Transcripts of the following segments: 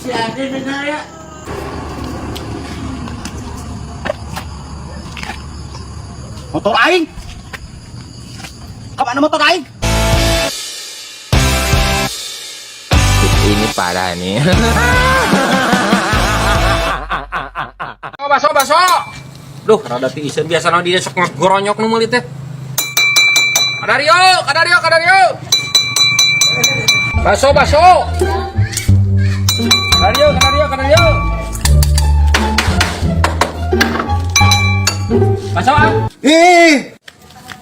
Si Ade bener ya. Motor aing. Kemana motor aing? Ini parah nih. Oh, baso baso. Duh, rada tiiseun biasa di dia sok ngegoronyok nu meuli teh. Kadario, kadario, kadario. Baso baso. Kadario, kadario, kadario. Baso ah. Ih,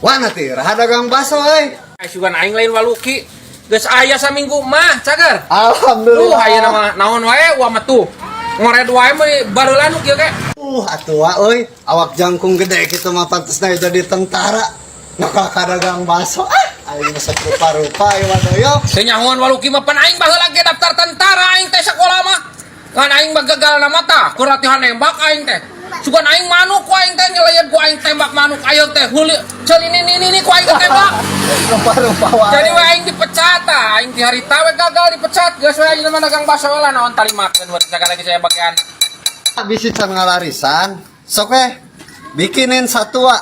wana teh raha dagang baso euy. Ai sugan aing lain waluki. Geus aya saminggu mah, cager. Alhamdulillah. Duh, ayeuna mah naon wae wa mah tuh. Ngored wae mah bareula nu kieu ge. Atuh wa euy, awak jangkung gede kitu mah pantesna jadi tentara. Maka dagang baso ah, aing mah sok rupa-rupa ieu mah doyok. Teu nyahoan waluki mah pan aing baheula ge daftar tentara aing teh sakola mah. Ngan aing mah gagal na mata, keur latihan nembak aing teh. Sugan aing manuk ku aing teh nyeleyeun ku aing tembak manuk ayeung teh huli ceul ini ku aing tembak. Rupa-rupa wae. Jadi we aing dipecat tah, aing di harita we gagal dipecat. Geus we aing mah dagang baso lah naon tarimakeun buat sagala ge saya bagian. Bisi can ngalarisan, sok we bikinin satu wa.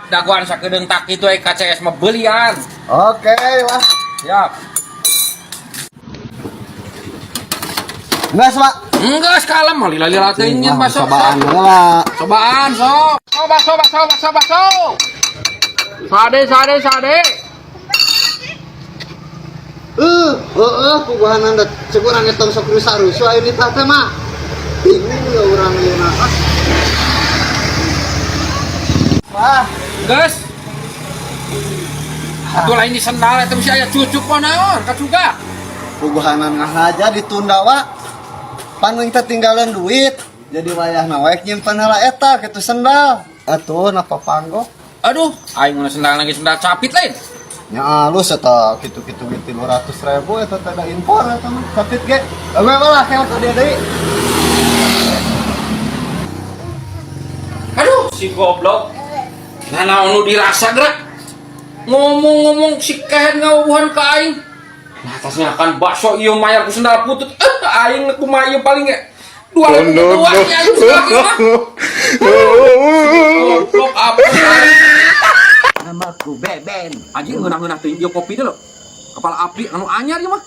Dagoan sakedeung tak kitu we KCS mah beulian. Oke lah. Siap. Enggak, Pak. Enggak kalem mah lila-lila teh nyeun baso. Cobaan heula. Cobaan sok. Sok baso baso baso baso. Sade sade sade. Heeh, puguhanan da cek urang eta sok rusa-rusu aya di teh mah. Bingung ya urang ieu mah. Ah. Wah, Geus. Atuh lain di sendal eta mesti aya cucuk mah naon kacuga. Puguhanan ngahaja ditunda wa. Pan aing teh tinggalan duit. Jadi wayahna wae nyimpen heula eta kitu sendal. Atuh napa panggok. Aduh, aing mun sendal lagi sendal capit lain. Nya alus eta kitu-kitu ge 300.000 eta teh da impor eta mah capit ge. Eueuh lah kel ka dia deui. Aduh, si goblok. Nah, naon nu dirasa gerak. Ngomong-ngomong si kehed ngawuhan ka aing. Nah, atasnya akan bakso ieu mayar ku sendal putut. Aing kumaha ieu paling ge. 2002 nya aing sendal ieu mah. Goblok apa? Namaku Beben. Anjing ngeunah-ngeunah teuing ieu kopi teh lho. Kepala api anu anyar ieu mah.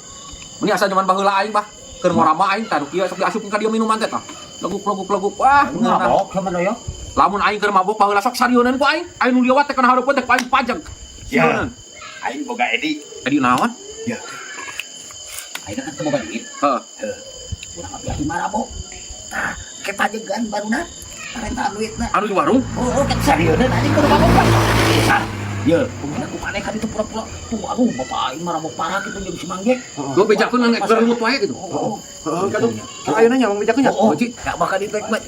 Meni asa jaman baheula aing bah. Keur ngorama aing tah nu kieu sok diasupkeun ka dieu minuman teh tah. Leguk leguk leguk wah ngeunah. Mabok sama doyok. Lamun aing keur mabok baheula sok sarieuneun ku aing. Aing nu liwat teh kana hareupeun teh ku aing pajak. Ya. Sieun. Aing boga Edi. Edi naon? Ya. Aing kan teu boga duit. Heeh. Urang mah biasa marabok. Tah, ke pajegan baruna. Parentaan duitna. Anu di warung? Oh, ke sarieuneun anjing kudu mabok pak. Sar. Ye, pemina ku maneh kan itu pura-pura. Tuh, aduh, bapak aing marabok parah kitu jeung si Mang Jek. Lu bejakeun ngan geurut wae gitu. Oh, Heeh, katuh. Ayeuna nya mang bejakeun nya. Oh, Ji. gak bakal ditek mah.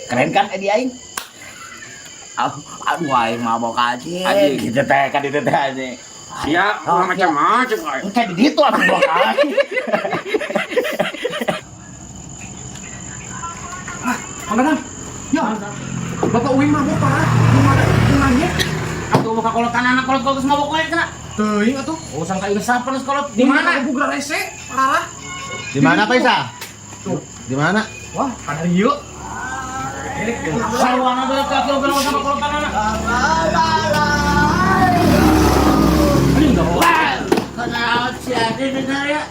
Keren kan Edi aing? Aduh aing mabok aja. Anjing. Gitu teh kan itu teh anjing. Sia, macam-macam aing. Engke di ditu atuh mabok aja. Mang Dadang. Ya. Bapak uing mabok parah. Gimana? Nanya. Atuh buka kolotan anak kolot-kolot geus mabok wae cenah. Teuing atuh. Oh, sangka ieu sapan geus kolot. Di mana? Bugra rese, parah. Di mana Pak Isa? Di mana? Wah, kada ieu. Sarwana bae ka kieu sama kolotan anak. Kenal si Ade bener ya.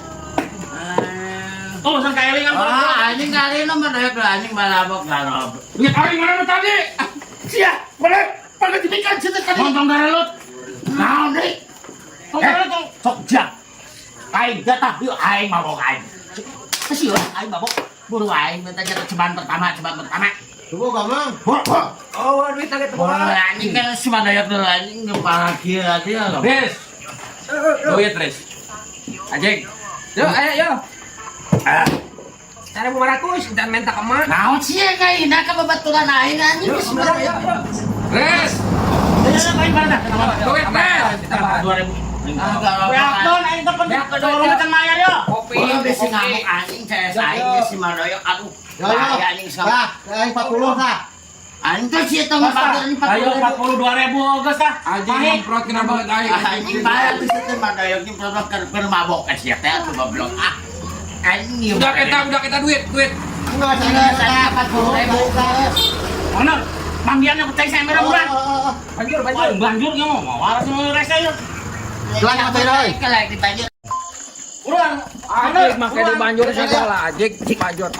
Oh, sangka eling kan Ah, anjing kali nomor dewek lah anjing balabok garop. Duit aing mana nu tadi? Sia, boleh pada dibikin situ tadi. Montong garelut. Naon deui? Tong garelut tong. Sok jak. Aing jatah yuk aing mabok aing. Kasih aing mabok. Buru aing minta jatah ceban pertama, ceban pertama. Tunggu Mang. Oh, duit tadi teu Wah, anjing kan si Mandayat dulu anjing kepala kieu aja loh. Riz. Duit, Riz. Anjing. Yo, ayo, yo. Ah. 1.500, jangan minta ke emak. Naon sih ya kaina ka babaturan aing anjing geus Mandayat. Riz. Duit, Riz. 2000. Beakon aing teh penting can mayar yo. Kopi, bisi kopi. ngamuk anjing CS aing geus si Mandayat aduh. Ya, ya. Bahaya anjing sama. Tah, aing 40 tah. Anjing teh si eta mah anjing Ayo 42.000 geus ah. Anjing nyemprot kenapa aing. Anjing bayar tuh si teh Mandayat nyemprot keur mabok eh sia teh atuh goblok ah. Aing Udah kita duit, duit. Enggak, saya 40.000. Mana? Manggiannya ku cai saya merah bulan. Banjur, Wah, banjur ge mah waras nu resa yeuh. Jual apa euy? Buruan. Ajik make di banjur segala, ajik di banjur.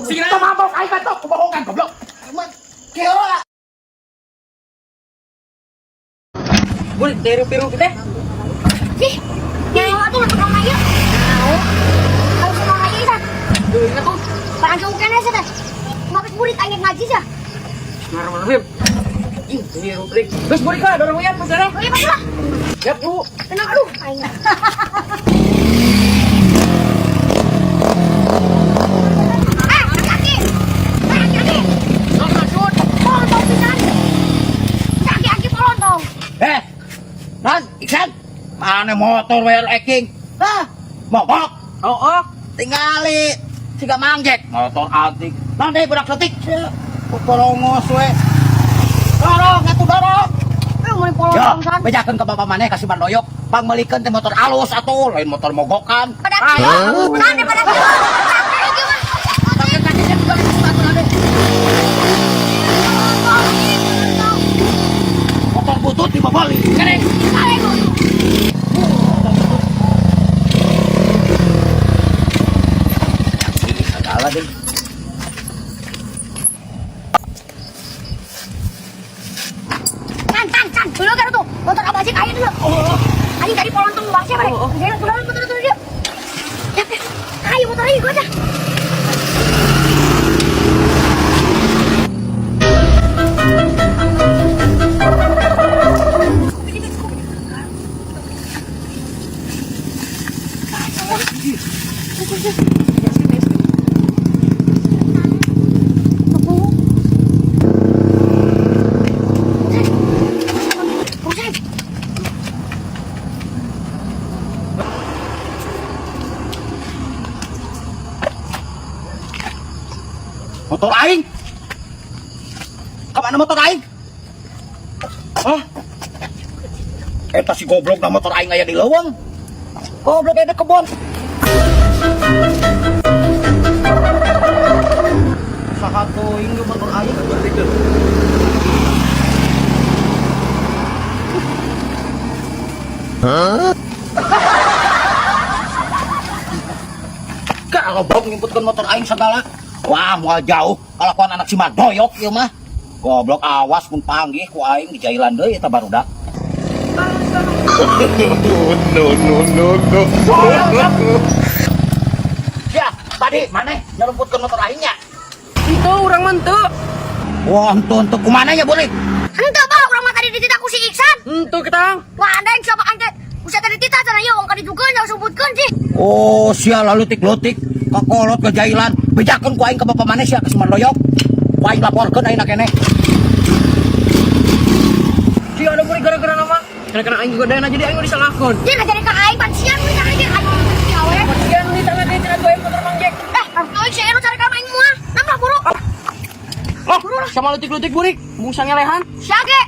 Sing teu mabok aing batok kebohongan goblok. Burik tiru-tiru kita. Ih, nyawa tuh untuk orang aja. Tahu. Kalau semua aja isa. Duitnya tuh. Barang jauh kan aja teh. Mabes burik aing ngaji sah. Bismillahirrahmanirrahim. Ih, tiru trik. Geus burik lah dorong uyan pasarnya. Oh iya pas lah. Siap, Bu. Tenang aduh aing. Ah, kaki. Ah, kaki. Polontong pisan. Kaki-kaki polontong. Eh. Nan, Iksan. Mana motor WL Eking? Hah? Mogok. Oh, oh. Tingali. Siga mangjek. Motor antik. Nan deh budak letik. Porongos we. Dorong atuh dorong. Eh, mau Ya, polontong san. bejakeun ka bapak maneh ka si Bandoyok. Pangmeulikeun teh motor alus atuh, lain motor mogokan. Pada kieu. San pada kieu. Sampai kieu mah. Motor butut diboboli. Kene. Ini segala deh. San, san, san. Dulu kan tuh. Motor abah sih kaya dulu. Anjing tadi polontong bang siapa deh? Ayo, motor motor motor dia. Ya, ya. Ayo motor ayo gua dah. Buset. Motor aing. Kemana motor aing? Hah? Eta si goblok na motor aing aya di leuweung. Goblok aya di kebon. Saha teuing ieu motor aing? Kak, goblok nyumputkeun motor aing segala. Wah, moal jauh kalakuan anak si Madoyok ieu mah. Goblok awas mun panggih ku aing di jailan deui eta barudak. No, no, no, no. Ya, tadi maneh nyerumputkeun motor aingnya. Itu urang mah henteu. Wah, entu entu kumana ya boleh? Henteu bah, urang mah tadi dititah ku si Iksan. Henteu ketang. Wah, anda yang siapa angkat? Usah tadi titah cenah ieu wong kaditukeun jauh sumputkeun sih. Oh, sia lalutik-lutik, kakolot ke jailan, bejakeun ku aing ka bapa maneh sia ka si Mandoyok. Ku aing laporkeun ayeuna keneh. Si ada burik gara-gara nama. Gara-gara aing juga dana jadi aing disalahkeun. Dia nggak jadi ka aing pan siang we cari aing sia we. Sian di tangan dia cenah aing motor Mang Jack. Eh, euy sia nu cari ka aing moal. Nambah buru. Oh, sama lutik-lutik burik, mung sangelehan. Sia ge.